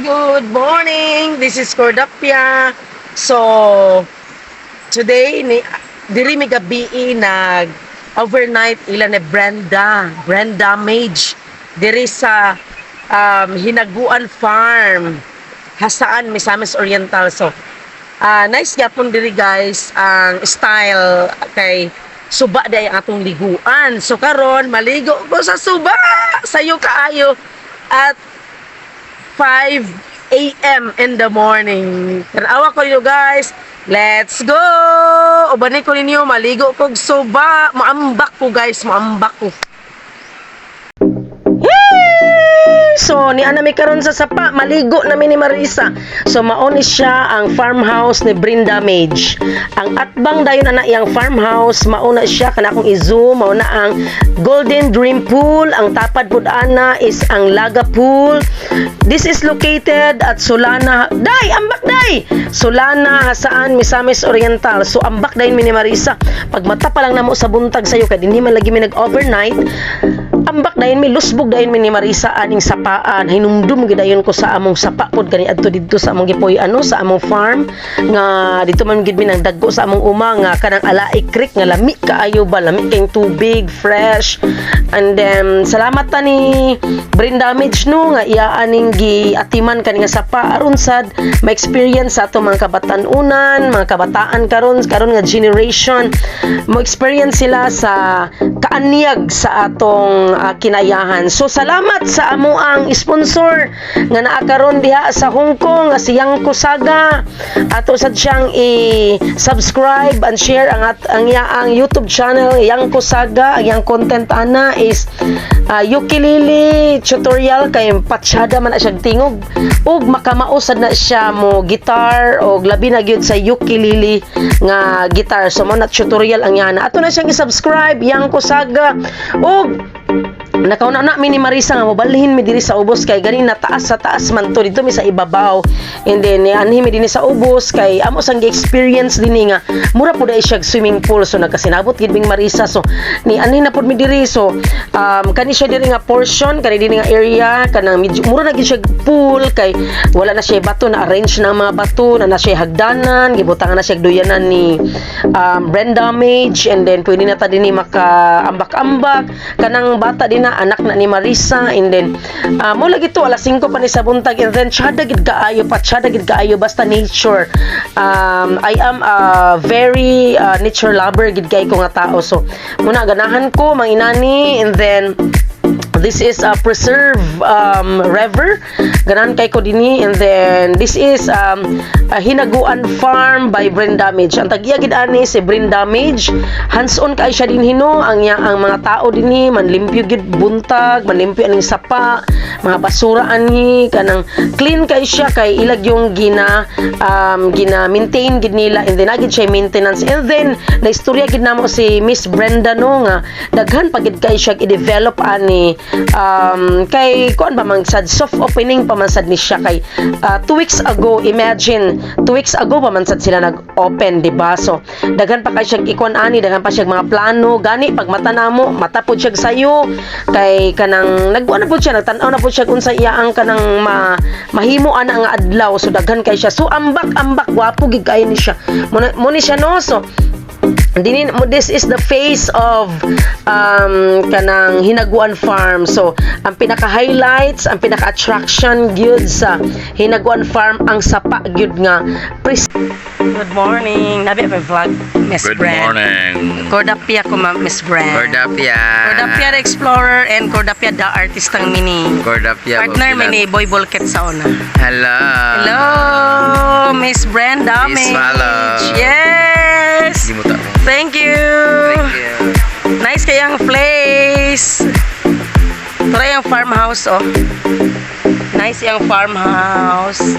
Good morning! This is Cordapia. So, today, ni, diri mi gabii nag overnight ila ni Brenda, Brenda Mage, diri sa Hinaguan Farm, Jasaan, Misamis Oriental. So, nice gyapon diri, guys, ang style kay suba day ang atong liguan. So karon maligo ko sa suba. Sayo kaayo at 5 a.m. in the morning. Tanawa ko you, guys. Let's go! Ubani ko ninyo, maligo kog suba. Maambak ko, guys, maambak ko. Yay! So, ni ana mi karon sa sapa, maligo na mi ni Marisa. So, mao ni siya ang farmhouse ni Brenda Mage. Ang atbang dayon ana iyang farmhouse, mao na siya kana akong i-zoom, mao na ang Golden Dream Pool. Ang tapad pud ana is ang Laga Pool. This is located at Solana. Day, ambak day! Solana, Jasaan, Misamis Oriental. So, ambak dayon mi ni Marisa. Pag mata pa lang namo sa buntag sayo kay dinhi man lagi mi nag-overnight. Ambak dayon mi, lusbog dayon mi ni Marisa aning sapaan. Hinumdum gid dayon ko sa among sapa pod kani adto didto sa among gipoy ano sa among farm nga dito man gid mi nang dagko sa among uma nga kanang Alaik Creek nga lami kaayo ba, lami kayong tubig, fresh. And then salamat ta ni Brenda Damage, no, nga iya aning giatiman kani nga sapa aron sad ma-experience sa ato mga kabatan-unan, mga kabataan karon karon nga generation, mo experience sila sa kaanyag sa atong kinayahan. So salamat sa amo ang sponsor nga naa karon diha sa Hong Kong nga si Yangko Saga. Ato sad siyang i-subscribe and share ang iyaang YouTube channel, Yangko Saga. Ang iyang content ana is ukulele tutorial kay patsyada man na siya tingog ug makamao sad na siya mo guitar og labi na gyud sa ukulele nga guitar. So mo na tutorial ang yana. Ato na siyang i-subscribe, Yangko Saga. Ug nakauna na mi ni Marisa nga mobalhin mi diri sa ubos kay ganin na taas sa taas man to, dito mi sa ibabaw, and then anhi mi dinhi sa ubos kay amo sang gi-experience dinhi nga mura pud ay siya swimming pool. So nagkasinabot gid ming Marisa, so ni anhi na pud mi diri. So kani siya diri nga portion, kani dinhi nga area, kanang medyo mura na gid siya pool kay wala na siya bato, na arrange na ang mga bato na na siya hagdanan, gibutangan na siya duyanan ni Brenda Mage. And then pwede na ta dinhi maka ambak-ambak kanang bata din na anak na ni Marisa. And then mo lagi to, alas 5 pa ni sa buntag, and then tsada gid kaayo pa, tsada gid kaayo, basta nature. I am a very nature lover gid kay ko nga tao, so muna ganahan ko manginani. And then this is a preserve river. Ganahan kay ko dinhi. And then this is a Hinaguan Farm by Brenda Mage. Ang tag-iya gid ani si Brenda Mage. Hands-on kay siya dinhi, no. Ang iya ang mga tao dinhi manlimpyo gid buntag, manlimpyo aning sapa, mga basura ani, kanang clean kay siya kay ilag yung gina maintain gid nila, and then agid siya maintenance. And then naistorya gid namo si Miss Brenda, no, nga daghan pa gid kay siya i-develop ani kay kuan ba man sad, soft opening pa man sad ni siya kay 2 weeks ago, imagine, 2 weeks ago pa man sad sila nag-open, di ba? So daghan pa kay siya ikuan ani, daghan pa siya mga plano. Gani pag mata namo, mata pud siya sayo kay kanang nagkuan na pud siya, nagtan-aw na pud siya kung sa iya ang kanang mahimo ana nga adlaw. So daghan kay siya. So ambak ambak, gwapo gid kaayo ni siya mo ni siya, no. So dinin mo, this is the face of kanang Hinaguan Farm. So ang pinaka highlights, ang pinaka attraction gyud sa Hinaguan Farm ang sapa gyud nga. Good morning, nabi pa vlog, Miss Good Brand. Morning. Cordapia ko, ma'am, Miss Brand. Cordapia. Cordapia the Explorer and Cordapia the Artist ang mini Cordapia. partner mi ni Boy Bolket sa una. Hello. Hello, Miss Brenda. Please follow. Yes. Di mo ta. Thank you. Thank you. Nice kayang place. Tara yung farmhouse, oh. Nice yung farmhouse.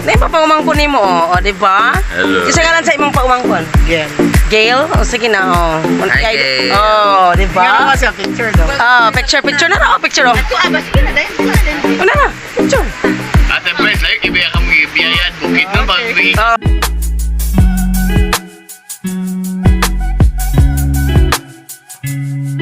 Nay pa paumangkon nimo, oh, oh, di ba? Hello. Isa nga lang sa imong paumangkon. Gail. Gail? Oh, sige na, oh. Hi, Gail. Oh, di ba? Nga sa picture daw. Ah, picture, picture na na, oh, picture, oh. Ito, ah, sige na, dahil. Una na, picture. Ate Pres, like, ibiya kami biyayan, bukid na, pag Oh. Bye.